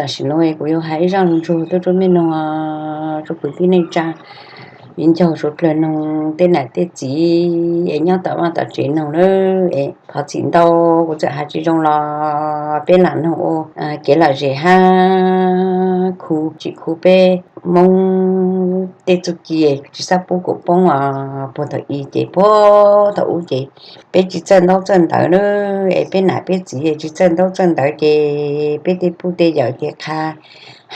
Tam sim no kuv yuav hais ib zaj ntsuag tuaj rau mej noog, rau kwv tij neej tsa, viv ncaus suav dlawg noog, tej nam tej txiv es nyob tom vaj tom tsev noog na, es thov txim ntau, kuv txawm hais tsis zoo los peb lam noog ua kev lom zem hab khu, tsis khu peb Moob tej txuj ci tsis txhob pub kuv poob os. Puag thaum i ces puag thaum ub ces peb tsis txawj ntaub txawj ntawv na, es peb nam peb txiv tsis txawj ntaub txawj ntawv ces peb tej puj tej yawm ces qha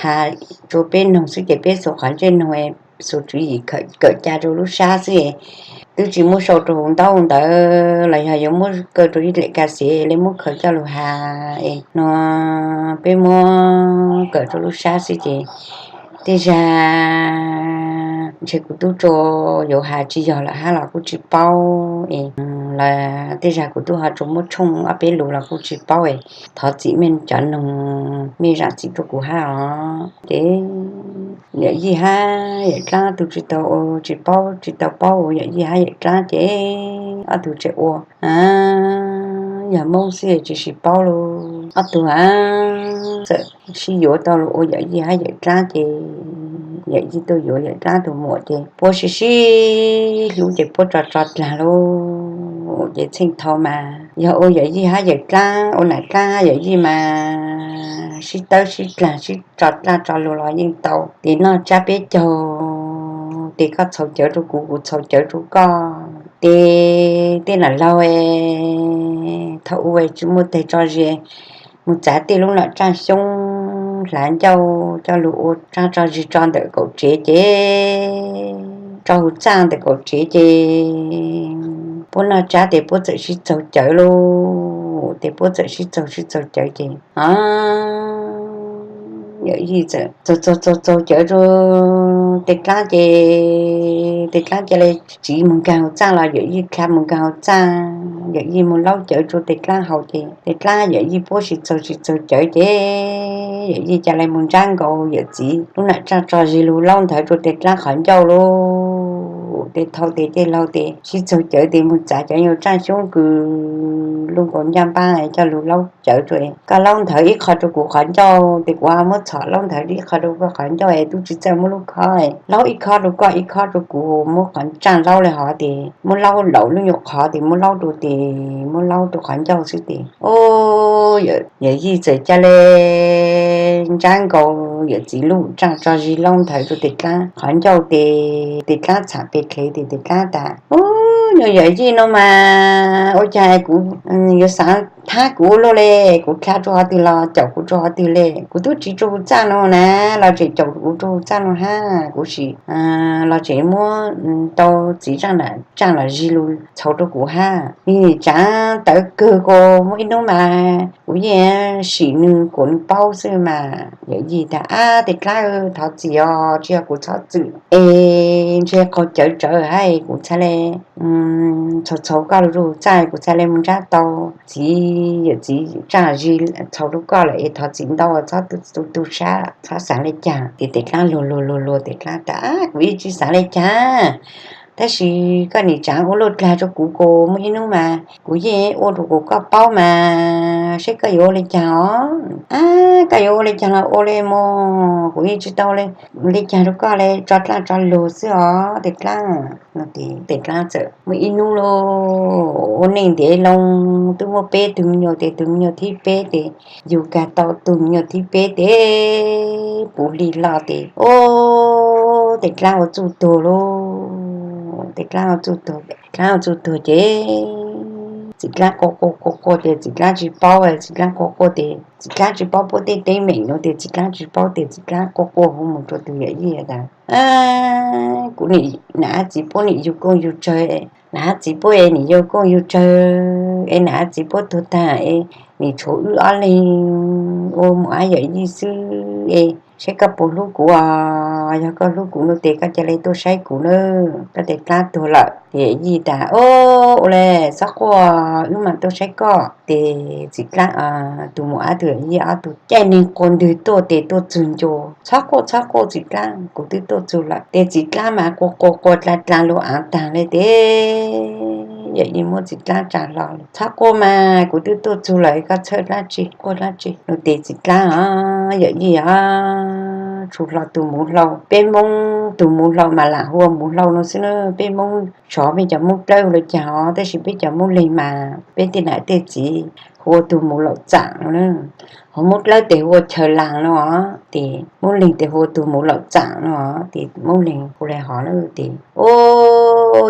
has rua peb noog xwb ces peb xuas qhov ntsej noog, xuas tswv yim kawm ca rua lub sab xwb, twb tsis muab sau rua hauv ntaub ntawv los yog yuav muab kaw rua ib dlaim ka xev le muab khaws coj lug has es no peb muab kawm rua lub sab xwb ces tej zag ntshe kuv tub tsuas yuav has tsis yog lawm hab los kuj tsis paub es, los tej zag kuv tub ho tsuas muab tshooj ob peb lus los kuj tsis paub es, thov txim mej cov noog, mej zam txim rua kuv hab os. Ces yawm yij hab yawm dlaab tug tsis tau, tsis paub, tsis tau paub ua yawm yij hab yawm dlaab ces ob tug tseem ua yog Moob xwb tsis sib paub lug. Ob tug a txawm sib yuav tau lug ua yawm yij hab yawm dlaab ces yawm yij tuaj yuav yawm dlaab tug muam ces puab sib sib hlub ces puab tso tso dlaag lug. Ces txheej thaus mas yog ua yawm yij hab yawm dlaab, ua nam dlaab hab yawm yij mas sib tawb sib dlaag sib tso dlaaj tso lug los yeej tau. Tes noj tsab peb caug, tes koj txhaus cawv rua kuv, kuv txhaus cawv rua koj, tes tej nam laug es thaum ub tsis muaj teg tso zis, mus txav tej lub nom tsaaj xyoob hlav ncauj coj lug ua tsaaj tso zis tso ntawm kaum tsev ces tso huv txaj ntawm kaum tsev ces puab noj tsab tes puab txawm sib txaug cawv lug, tes puab txawm sib txaug sib txaug cawv ces yawm yij txawm txaug txaug txaug cawv rua tes dlaab ces tes dlaab ca le tsiv mus nkaag huv txaj los yawm yij dlha mus nkaag huv txaj, yawm yij mus laub cawv rua tes dlaab haus ces tes dlaab yawm yij puab sib txaug sib txaug cawv ces yawm yij ca le mus ntsab nkaus yawm txiv lub nam tsaaj tso zis lug laub ntawd rua tes dlaab qhov ncauj lug. Tes thau tes tej laug tes sib txaug cawv tes mus txav cov nyuas tsaaj xyoob kws luj nkaus ncaj npaab coj lug laub cawv rua. Koj laub ntawd ib qho rua kuv qhov ncauj tes kuv muab txhom laub ntawd ib qho rua koj qhov ncauj es tub tsis txawj muab lub khob, laub ib khob rua koj ib khob rua kuv, muab qhov tsaaj laub le hov tes muab laub laum lub nyuas qhov tes muab laub rua tes muab laub rua qhov ncauj xwb tes o yawm yij txawm ca le ntsab nkaus yawm txiv lub tsaaj tso zis laub ntawd rua tes dlaab qhov ncauj tes tes dlaab txham pes dlev tes tes dlaab tas u, nyuas yawm yij nuav mas ua caag kuv yuav xaav thab kuv luaj le, kuv dlha rua qhov twg los caum kuv rua qhov twg le, kuv tub tsiv rua huv txaj nuav na los tseem caum kuv rua huv txaj nuav hab, kuv sim los tseem muab tau txiv tsaaj nam tsaaj los zis lug txhaus rua kuv hab. Nim tsaam tawv kawg ko, muaj ib nub mas kuv yeej sim nwg kuas nwg paub xwb mas. Yawm yij tas ab tes dlaab thov txim os, tsi yog kuv txhob txwm es ntshe qaug cawv tsawv hab kuv txhad le txhaus txhaus koj lug rua huv txaj, kuv txhad le mus ntsab tau txiv yawm txiv tsaaj zis txhaus rua koj lawm es thov txim ntau, txhob tu tu sab, txhob xaav le caag. Tes tes dlaab luag luag luag luag tes dlaab tas ab kuv yeej tsi xaav le caag, tab sis koj nim tsaam ua luaj dlag rua kuv ko, muaj ib nub mas kuv yeej ua rua kuv koj paub mas, saib koj yuav ua le caag os. Ab koj yuav ua le caag los ua le mog, kuv yeej tsi tau le caag rua koj le, tso dlaaj tso luag xwb os tes dlaab. Tes dlaab txawm muaj ib nub lauj, ua neej ntev loo twb muaj peb tug me nyuam, tes tug me nyuam thib peb tes yug kag tau tug me nyuam thib peb tes puv hli hlo tes, o, tes dlaab ua txuj tuag lauj, tes dlaab ua txuj tuag. Dlaab ua txuj tuag ces txiv dlaab quaj quaj quaj quaj ces txiv dlaab tsi paub, txiv dlaab quaj quaj tes txiv dlaab tsi paub puab tej teeb meem nuav tes txiv dlaab tsi paub tes txiv dlaab quaj quaj hu mus rua tug yawm yij tas, kuv nim nam hab txiv puab nim yug kooj yug tsawg, nam hab txiv puab es nim yug kooj yug tsawg es nam hab txiv puab tuag tag es nim tshuav wb ob leeg ua muam hab yawm yij xwb es saib koj puas hlub kuv os, yog koj hlub kuv nuav tes koj ca le tuaj saib kuv nawb, koj tes dlaab tuag lawm. Yawm yij tas, o, ua le txhob quaj, wb mam tuaj saib koj. Tes txiv dlaab, tug muam hab tug yawm yij ob tug caij neeg quas ntwg tuaj tes tuaj txug ncua, txhob quaj txhob quaj txiv dlaab, kuv twb tuaj txug lawm. Tes txiv dlaab mas quaj quaj quaj dlaa dlaa lug aav taag le tes Yawm yij muab txiv dlaab tsa hlo, txhob quaj mas, kuv twb tuaj txug lawm, koj txhawj dlaab tsi, quaj dlaab tsi no. Ces txiv dlaab, o, yawm yij, o, tshu hlo tug muv hlau. Peb Moob tug muv hlau mas lam hu ua muv hlau no xwb na. Peb Moob, xyov peb cov Moob Dlawb hu le caag os, tab sis peb cov Moob Leeg mas peb tej nam tej txiv hu ua tug muv laum txaam no na. Hos Moob Dlawb tes hu ua chaw laag no, ces Moob Leeg tes hu ua tug muv laum txaam no. Ces Moob Leeg hu le hov na. Ces, o,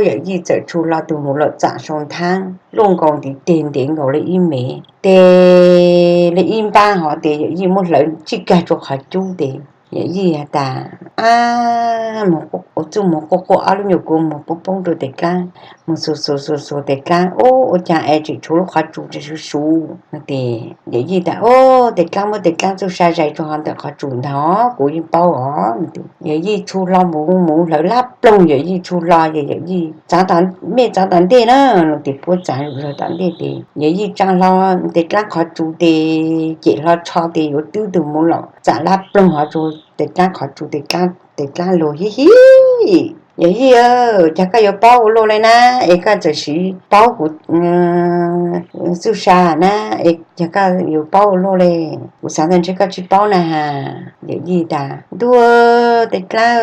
yawm yij txawm tshu hlo tug muv laum txaam sau nthaab luj nkaus ntiv teg ntev nkaus le ib mev, tes le ib npaab hov. Ces yawm yij muab hlawv tsij kag rua qhov cub. Ces yawm yij has tas, ab, ua txuj muag quaj quaj, ob lub nyuag kua muag poob poob rua tes dlaab, muag xuas xuas xuas xuas tes dlaab, ub, ua caag es tseem tshuav lub qhov tsua tseem suv suv no. Ces yawm yij tas, o, tes dlaab muab tes dlaab txuj sa zais rua hov ntawm qhov tsua ntag, kuv yeej paub os. Yawm yij tshu hlo muv, muv hlawv lab ploog, yawm yij tshu hlo, yawm yij txav, mej txav tom ntej na no. Ces puab txav zog tom ntej. Ces yawm yij tsa hlo tes dlaab qhov tsua, tes cem hlo tsho, tes yuav twb tug muv laum txaam lab ploog hov rua tes dlaab qhov tsua, tes dlaab lug, hib hib, yawm yij, caag koj yuav paub ua luaj le na, es koj txawm siv paub kuv txuj sa na, es caag koj yuav paub ua luaj le? Kuv xaav tas ntshe koj tsi paub na has. Yawm yij tas, ntuj, tes dlaab,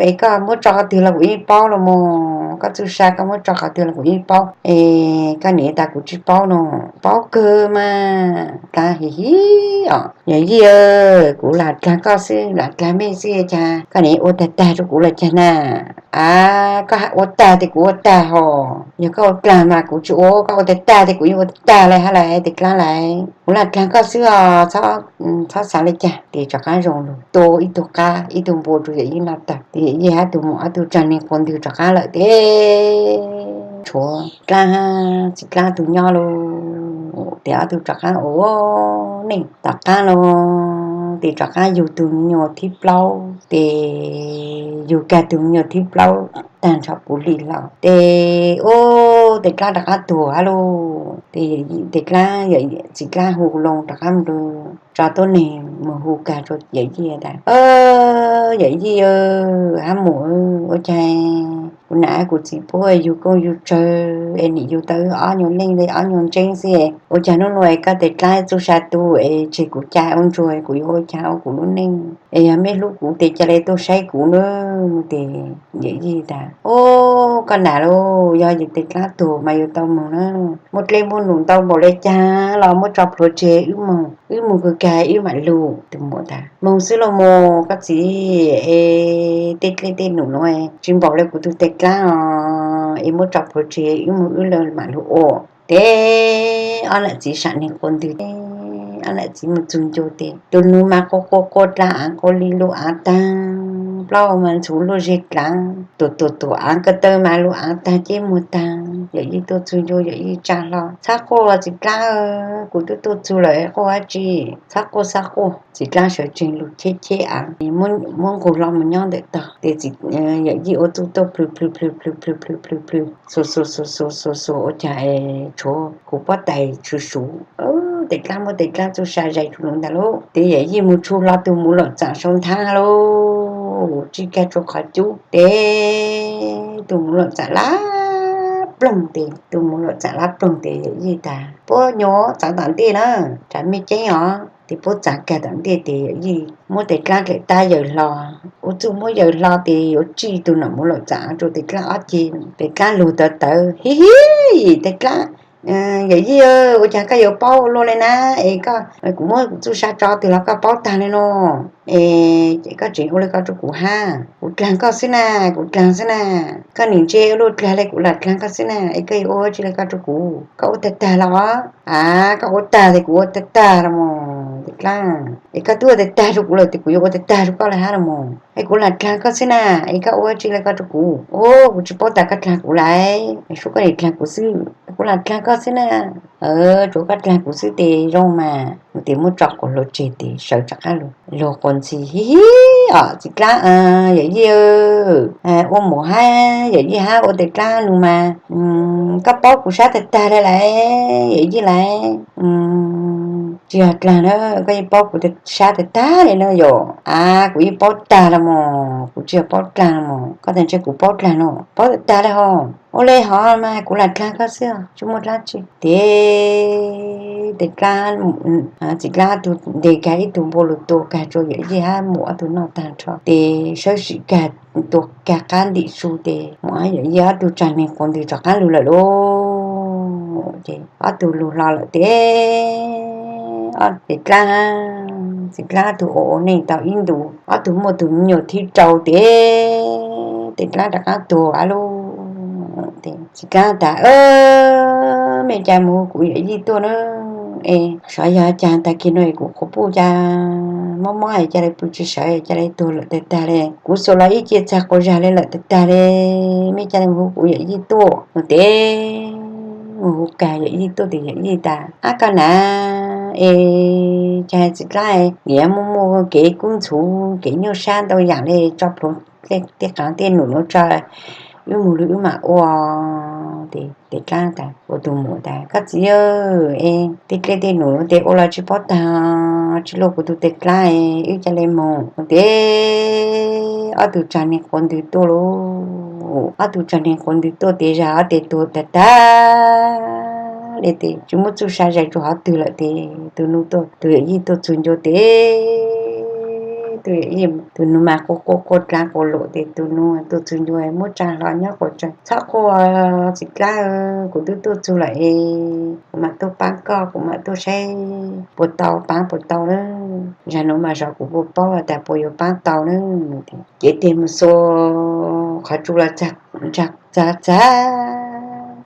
es koj muab tso qhov twg los kuv yeej paub los mas, koj txuj sa koj muab tso qhov twg los kuv yeej paub, es koj nim tas kuv tsi paub no, paub kawg mas. Dlaab, hib hib os, yawm yij, kuv lam dlaag koj xwb, lam dlaag mej xwb, caag koj nim ua tag tag rua kuv los caag na? A, koj ua tag tes kuv ua tag hos, yog koj ua dlaag mas kuv tsi ua, koj ua tag tag tes kuv yeej ua tag tag le hab lauj, tes dlaab lauj. Kuv lam dlaag koj xwb os, txhob xaav le caag. Tes rov qaab zoo lug tua ib tug qab ib tug npua rua yawm yij noj tag, tes yawm yij hab tug muam ob tug tsaag neeg quas ntwg rov qaab lawm. Tes tshuav dlaab, txiv dlaab tug nyob lauj. Tes ob tug rov qaab ua neej tom qaab lauj, tes rov qaab yug tug me nyuam thib plaub, tes yug kag tug me nyuam thib plaub tag nrho puv hli hlo. Tes, ub, tes dlaab rov qaab tuag hab lauj. Tes tes dlaab, txiv dlaab hu loo rov qaab mus, tso tuab neeg mus hu kag rua yawm yij tas, yawm yij hab muam, ua caag kuv nam kuv txiv puab yug koob yug tsawg es nim yug tau wb ob nyuag leej le ob nyuag ntseeb xwb, ua caag nub nua es koj tes dlaab txuj sa tu es tseg kuv ca ua ntsuag, kuv yuav ua caag ua kuv lub neej? Es yog mej hlub kuv tes ca le tuaj saib kuv na. Tes yawm yij tas, ub, koj nam lauj, yog yawm tes dlaab tuag mas yuav tau moog na, muaj dlej muaj num ntau npaum le caag los muab tso plhuav tseg wb moog, wb moog kawg kag wb maam lug. Tus muam tas, moog xwb los mas koj txiv, es tej dlej tej num nuav tsi npaum le kuv tug tes dlaab os, es muab tso plhuav tseg wb moog wb le maam lug ua. Tes ob nam txiv sam neeg quas ntwg, ob nam txiv mus txug ncua tes tus nus mas quas quas quas dlaa aav quas li lug aav taag, plaub mas ntxhuv luaj zeg dlaav, tus tus tus aav ko taw mas lug aav taag ceb muag taag. Yawm yij tuaj txug ncua yawm yij tsa hlo, txhob quaj txiv dlaab, kuv twb tuaj txug lawm quaj dlaab tsi, txhob quaj txhob quaj. Txiv dlaab sawv tsees lug cheb cheb aav, muab nqug hlo mus nyob ntawm tog. Tes yawm yij ua txuj tuaj plhws plhws plhws plhws plhws plhws plhws plhws, xuas xuas xuas xuas xuas xuas ua caag es tshuav kuv pob tais tshuv suv. Tes dlaab muab tes dlaab txuj sa zais rua nuav ntag lauj. Tes yawm yij mus tshu hlo tug muv laum txaam sau nthaab lauj, tsij kag rua qhov cub tes tus muv laum txaam lab ploog tes, tus muv laum txaam lab ploog tes yawm yij tas, puab nyuas txav tom ntej na, tsam mej ceeb os. Tes puab txav kag tom ntej tes yawm yij muab tes dlaab dlaim tab yawm hlo, ua txuj muab yawm hlo tes yuav tsij tug nam muv laum txaam rua tes dlaab ob ceg, tes dlaab lug tawv tawv, hib hib, tes dlaab, yawm yij, ua caag koj yuav paub ua luaj le na, es koj, kuv muab kuv txuj sa tso twg los koj paub taag le no, es koj tseem ua le ko rua kuv hab, kuv dlaag koj xwb na, kuv dlaag xwb na, koj nim ntse ua luaj dlaag le kuv lam dlaag koj xwb na, es koj yuav ua tsi le ko rua kuv, koj ua tag tag los, a, koj ua tag tes kuv ua tag tag los mas tes dlaab, es koj twb ua tag tag rua kuv lawm tes kuv yuav ua tag tag rua koj le hab los mas, es kuv lam dlaag koj xwb na, es koj ua tsi le ko rua kuv, o, kuv tsi paub tas koj dlaag kuv lauj, es suav koj nim dlaag kuv xwb, kuv lam dlaag koj xwb na, tsuav koj dlaag kuv xwb tes zoo mas, tes muab tso quas hluav tseg tes sawv rov qab lug quas ntxhi, hib hib, o, txiv dlaab, yawm yij, ua mus hab yawm yij hab ua tes dlaab nus mas, koj paub kuv sab tag tag le lauj, yawm yij lauj. tsis yog dlaag na, koj yeej paub kuv sab tag tag li na yom. Av, kuv yeej paub tag los mas, kuv tsis yog paub dlaag los mas, koj tas ntshe kuv paub dlaag no, paub tag tag li hos. Ua li hov mas kuv lam dlaag koj xwb, tsis muaj dlaab tsi. Tes tes dlaab, txiv dlaab tug ntes kag ib tug npua lug tua kag rua yawm yij hab mus ob tug noj tag nrho tes sawb sim kag tua kag qab ntim su tes mus yawm yij ob tug tsaag neeg quas ntws rov qaab lug lawm lauj. Ces ob tug lug hlo lawm tes tes dlaab, txiv dlaab tug ua ua neej tau ib ntus ob tug muaj tug me nyuam thib rau tes tes dlaab rov qaab tuag av lauj. Txiv dlaab tas, mej ca mus hu kuv yawm yij tuaj na, es xyov yog caag tag kis no es kuv quas puj ca mob mob es ca le pw tsis sawv ca le tuag lawm tag tag le, kuv xuas los ib ce txag quas zag le lawm tag tag le, mej ca le mus hu kuv yawm yij tuaj no tes mus hu kag yawm yij tuaj tes yawm yij tas, ab koj nav, es caag txiv dlaab, niam muaj muaj kev kub ntxhuv kev nyuaj sab ntau yaam le tso plhuav tej qaav tej num nuav tso, wb mus lug wb mam ua. Tes tes dlaab tas, ua tug muam tas, koj txiv, es tej dlej tej num nuav tes ua los tsis paub taag, tsis luaj kuv tug tes dlaab, wb ca le mus no tes ob tug tsaag neeg quas ntws tuaj lauj. Ob tug tsaag neeg quas ntws tuaj tes zag ob tes tuag tag tag le tes tsis muaj txuj sa zais rua hov twg lawm tes tug nus tuaj, tug yawm yij tuaj txug ncua tes tus yawm yij, tug nus mas quaj quaj quaj dlaav quas luam tes tug nus tuaj txug ncua muab tsaa hlo nyob quas tsaa, txhob quaj txiv dlaab, kuv twb tuaj txug lawm es kuv mam tuaj paab koj, kuv mam tuaj saib puas tau paab puas tau na. Zag nuav mas zov kuv puas paub tas puas yuav paab tau na. Ces tes mus xuas qhov tsua los txag, txag, txag,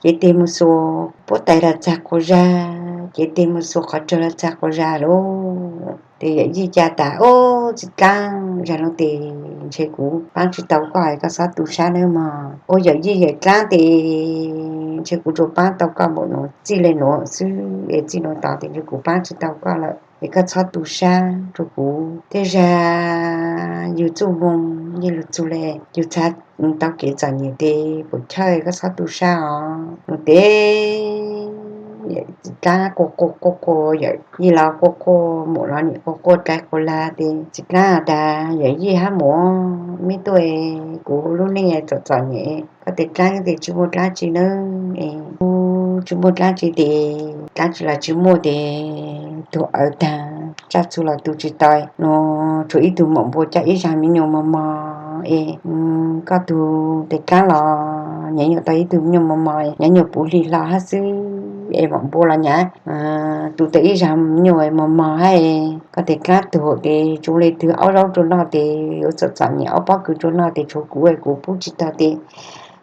ces tes mus xuas puab tais los txag quas zag, ces tes mus xuas qhov tsua los txag quas zag lauj. Tes yawm yij ca tas, ub txiv dlaab, zag nuav tes ntshe kuv paab tsis tau koj, koj txhob tu sab nawb mog. Ua yawm yij yawm dlaab tes ntshe kuv tsuas paab tau koj npaum nuav, txij le nuav xwb es txij nuav tod tes ntshe kuv paab tsis tau koj lawm es koj txhob tu sab rua kuv. Tej zag yug txuj moo yeej lug txug le, yug txhad tau kev txom nyem tes puas chawj, koj txhob tu sab os no tes yawm dlaab quas quas quas quas yawm yij los quas quas muam los nim quas quas dlai quas lag tes txiv dlaab tas, yawm yij hab muam, mej tuaj, kuv lub neej txom txom nyem, koj tes dlaab tes tsis muaj dlaab tsi nawb, tsis muaj dlaab tsi tes dlaab tsi los tsis muaj tes tuag awv taag, tsaj txug los tu tsis tau no, tshuav ib tug maum npua coj ib zag me nyuam mos mos es koj tug tes dlaab los nyav nyuam tau ib tug me nyuam mos mos, nyav nyuam puv hli hlo hab xwb es maum npua los nyav tu tau ib zag me nyuam mos mos hab es koj tes dlaab tuag tes tsis ua le twg, aub zaub rua noj tes yuav txom txom nyem, aub pob kws rua noj tes tshuav kuv es kuv pub tsis tau tes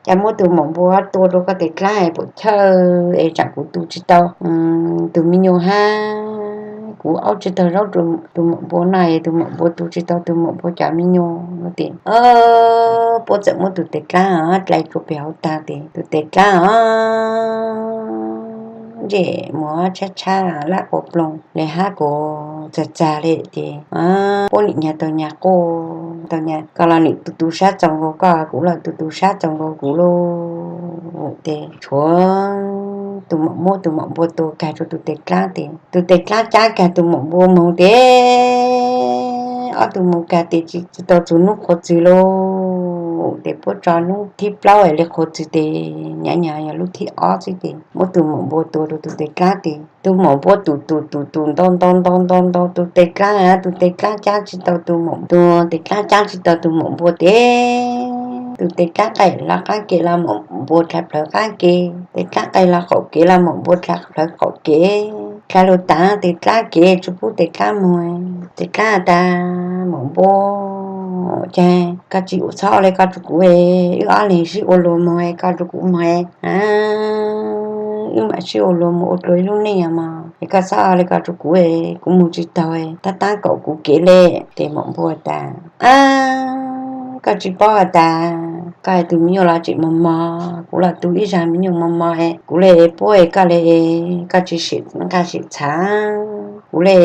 ca muab tug maum npua tua rua koj tes dlaab es puas chawj es tsaam kuv tu tsis tau tug me nyuam hab kuv aub tsis taug zaub rua tug maum npua noj es tug maum npua tu tsis tau tug maum npua cov me nyuam no tes puab txawm muab tug tes dlaab dlai rua peg hauv taag tes tug tes dlaab os ntsej muag tshab tshab lab quas ploog le hab kuas txag txag le tes puab nim nyag tau nyag quaj tau nyag, koj los nim tu tu sab txaus nkaus koj, kuv los tu tu sab txaus nkaus kuv lauj. Tes tshuav tug maum muab tug maum npua tua kag rua tug tes dlaab tes tug tes dlaab caab kag tug maum npua moog tes ob tug moog kag tes tsis tau txug nub qhuav txwg lauj. Tes puab tso nub thib plaub es le qhuav txwg tes nyav nyag yog lub thib ob xwb tes muab tug maum npua tua rua tug tes dlaab tes tug maum npua tum tum tum tum ntau ntau ntau ntau ntau tug tes dlaab, tug tes dlaab caab tsis tau tug maum, tug tes dlaab caab tsis tau tug maum npua tes tug tes dlaab qaij los qaab ke los maum npua dlha plawv qaab ke, tes dlaab qaij los qaum kev los maum npua dlha plawv qaum kev, dlha lug taag tes dlaab kev tsis pub tes dlaab moog. Tes dlaab tas, maum npua, ces koj tsis txhob ua le ko rua kuv, wb ob leeg sib ua luag moog, koj rua kuv moog, wb mam sib ua luag moog ua dlua ib lub neej mog, es koj txhob ua le ko rua kuv, kuv moog tsis taug, tab taab kaum kuv kev le. Tes maum npua tas, ab, koj tsis paub has tas koj tug me nyuam los tseem mos mos, kuv los tu ib zag me nyuam mos mos, kuv le puab koj le, koj tsis sim nqaj sim txhav, kuv le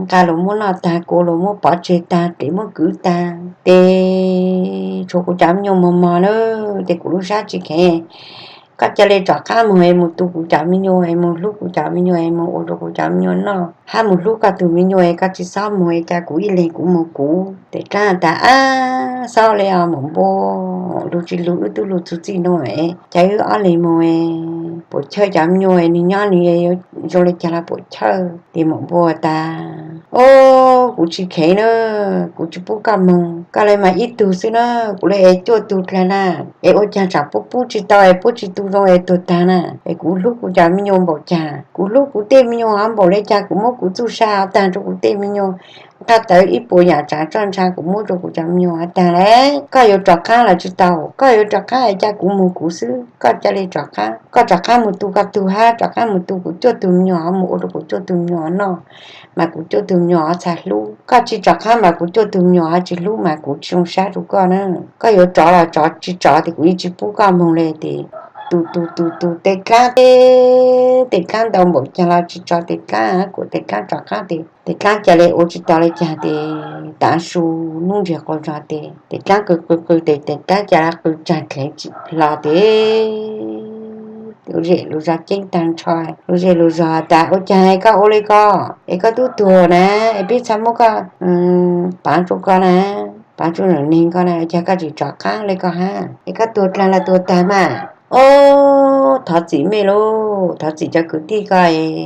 nqaj luag muab noj tag, kua luag muab pov tseg tag, dlev muab kwv tag, tes tshuav kuv cov me nyuam mos mos na, tes kuv lub sab tsis kheev Koj ca le rov qab moog es moog tu kuv cov me nyuam es moog hlub kuv cov me nyuam es moog ua rua kuv cov me nyuam noj hab moog hlub koj tug me nyuam es koj tsi xob moog es ca kuv ib leeg kuv moog kuv. Tes dlaab tas, Ab, xob le os maum npua, lug tsi lug wb tub lug txug txij nuav es ca wb ob leeg moog es puam chawj cov me nyuam es nwg nyob nwg zoo le caag los puam chawj. Tes maum npua tas, Ob, kuv tsi kheev na, kuv tsi pub koj moog, koj le mas ib tug xwb na, kuv le es cuaj tug dlaag na, es ua caag tsaam pub pub tsi tau es pub tsi tu zoo es tuag taag na. Es kuv hlub kuv cov me nyuam npaum caag, kuv hlub kuv tej me nyuam hov npaum le caag, kuv muab kuv txuj sa taag rua kuv tej me nyuam, nqaj tawv ib puas yaam tsaav tsoj ntsha kuv muab rua kuv cov me nyuam hov taag le. Koj yuav rov qaab los tsi tau, koj yuav rov qaab es ca kuv moog kuv xwb, koj ca le rov qaab, koj rov qaab moog tu koj tug hab rov qaab moog tu kuv cuaj tug me nyuam hov moog ua rua kuv cuaj tug me nyuam noj, mas kuv cuaj tug me nyuam hov txhaj hlub. Koj tsi rov qaab mas kuv cuaj tug me nyuam hov tsi hlub mas kuv tsi zoo sab rua koj na. Koj yuav rov los rov, tsi rov tes kuv yeej tsi pub koj moog le. Tes tu tu tu tu tes dlaab, tes dlaab ntau npaum caag los tsi tso tes dlaab, kuas tes dlaab rov qaab tes tes dlaab ca le ua tsi tau le caag tes tav su nub ntsiag quas zog tes tes dlaab qw qw qw tes tes dlaab ca le qw tsaag dleev tsi hlo tes lub zej lub zog ceeb taag nrho, lub zej lub zog tas, Ua caag koj ua le ko es koj tub tuag na, es peb txhaj muab koj paav rua ko na, paav rua nam neeg ko na, ua caag koj tsi rov qaab le ko hab, es koj tuag dlaag los tuag taag mas. Ob, thov txim mej lauj, thov txim cov kwv tij ko,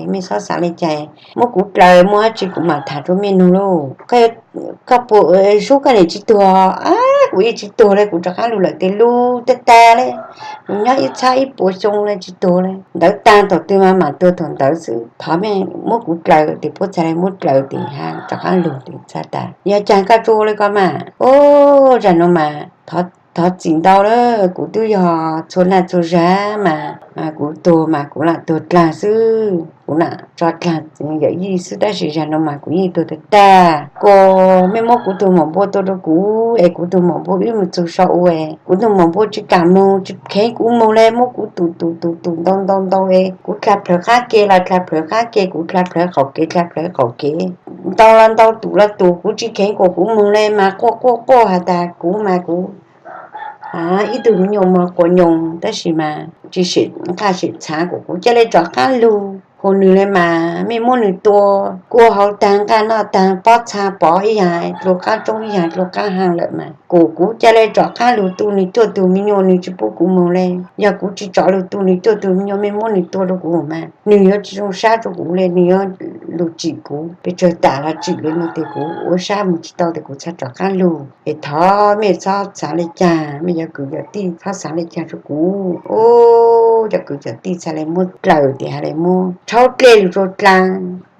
mej xob xaav le caag, muab kuv dlaws, muaj dlaab tsi kuv maam tham rua mej nug lauj. Koj puas sub koj niam tsi tuag? Ab, kuv yeej tsi tuag le, kuv rov qaab lug lawm tes lug tag tag le, kuv nyob ib txhab ib puas xyoo le tsi tuag le, ntawd taag thaum twg mas maam tuag thaum ntawd xwb. Thov mej muab kuv dlaws. Tes puab txhaj le muab dlaws tes hab rov qaab lug tes txhaj tas, Yog caag koj tsi ua le ko mas. Ob, zag nuav mas thov txim ntau lawm, kuv tub yog txhua naj txhua zag mas, kuv tuag mas kuv lam tuag dlaag xwb, kuv lam tso dlaag yawm yij xwb, tab sis zag nuav mas kuv yeej tuag tag tag. Kuas mej muab kuv tug maum npua tua rua kuv es kuv tug maum npua wb moog txug sau ua es kuv tug maum npua tsi kaam moog, tsi kheev kuv moog le, muab kuv tus tus tus tus ntau ntau ntau es kuv dlha plhawv qaab ke los dlha plhawv qaab ke, kuv dlha plhawv qaum kev dlha plhawv qaum kev, ntau los ntau tus los tus, kuv tsi kheev kuas kuv moog le mas quaj quaj quaj has tas kuv mas kuv ib tug me nyuam mog quas nyoos tab sis mas tsi sim nqaj sim txhaav kuas kuv ca le rov qaab lug. Kuas nwg le mas mej muab nwg tua, kua hauv taag, nqaj noj taag, pob txha pov ib yaam, dlua qaab roob ib yaam, dlua qaab haag lawm mas kuas kuv ca le rov qaab lug tu nwg cuaj tug me nyuam, nwg tsi pub kuv moog le. Yog kuv tsi rov lug tu nwg cuaj tug me nyuam, mej muab nwg tua rua kuv mas nwg yuav tsi zoo sab rua kuv le, nwg yuav lug tsim kuv, pes tsawg tam los tsim le nuav tes kuv ua sab moog tsi tau tes kuv txhaj rov qaab lug. Es thov mej txhob xaav le caag, mej cov kwv cov tij txhob xaav le caag rua kuv. Ub, cov kwv cov tij txhaj le muab dlaws tes hab le muab rhaub dlej lug rua dlaag,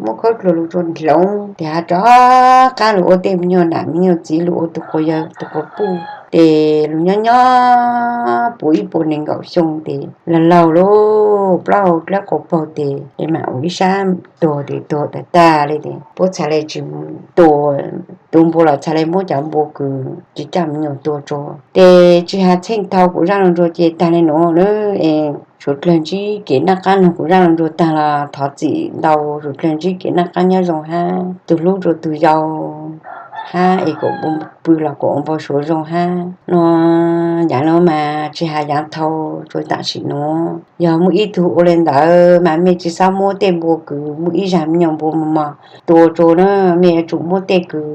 muab khaub dluag lug rua hloov tes hab rov qaab lug ua tej me nyuam nam me nyuam txiv, lug ua tug quas yawg tug quas puj tes lug nyob nyob puv ib puas neeg nkaum xyoo tes laug laug lug plaub hau dlawb quas paug tes mam ua ib sab tuag tes tuag tag tag le tes puab txhaj le tsi tua, tus npua los txhaj le muab cov npua kws tsi coj me nyuam tua rua. Tes tsi has txheej thaus kuv zaaj lug nrug ces taag le nuav es suav dlawg ntsib kev noj qaab noog kuv zaaj lug nrug taag los thov txim ntau, suav dlawg ntsib kev noj qaab nyob zoo hab tug hlub rua tug yau hab es kuas pw los kuas ua npau suav zoo hab nuav. Yaav nuav mas tsi has yaav thaus rua tam sim nuav, yog muaj ib tug ua le ntawd mas mej tsi xob muab tej npua kws muaj ib zag me nyuam npua mos mos tua rua na, mej yuav tsum muab tej kws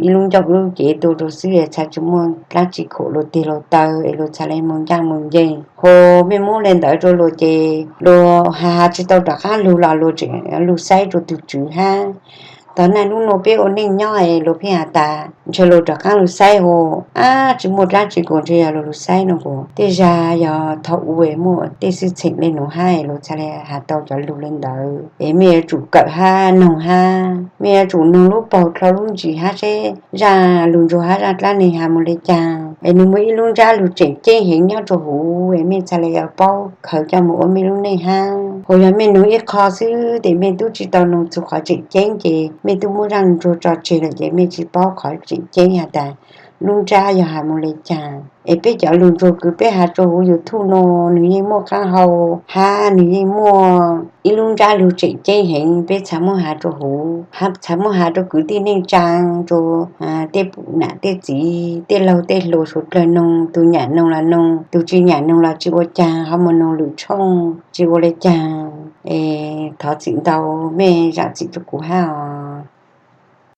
ib lub ncauj lub cev tua rua xwb, txhaj tsi muaj dlaab tsi khuam luag teg luag taw es luag txhaj le moog ncaaj moog nceeg. Hos mej muab le ntawd rua luag ces luag has has tsi tau rov qaab lug los luag tseem lug saib rua tug tswv hab. Tog naj nub nuav peb ua neej nyob es luag pheej has tas ntshe luag rov qaab lug saib hos, ab tsi muaj dlaab tsi kuas ntshe yog luag lug saib no kuas tej zag yog thaus ub muaj tej xwm txheem le nuav hab luag txhaj le has tau cov lug le ntawd es mej yuav tsum kawm hab noog hab, mej yuav tsum noog lub paug dlhau lub ntsis hab seb zaaj lug nrug hab zaaj dlaab neeg has moog le caag es nwg muaj ib lub ntsab lug tseem ceeb heev nyob rua huv es mej txhaj le yuav paub khaws coj moog ua mej lub neej hab. Hos yog mej noog ib qho xwb tes mej tub tsi tau noog txug qhov tseem ceeb ces mej tub muab zaaj lug nrug tso tseg lawm ces mej tsi paub qhov tseem ceeb has tas lub ntsab yog has mus le caag. Es peb cov lug ntsuag kws peb has rua huv YouTube no nwg yeej muaj qaab hau hab nwg yeej muaj ib lub ntsab lug tseem ceeb heev, peb txhad muab has rua huv, txhad muab has rua kwv tij neej tsaa, rua tej nam tej txiv, tej laug tej hluas suav dlawg noog, tug nyam noog los noog, tug tsi nyam noog los tsi ua caag, ho mus noog lwm tshooj tsi ua le caag. Es thov txim ntau, mej zaam txim rua kuv hab os.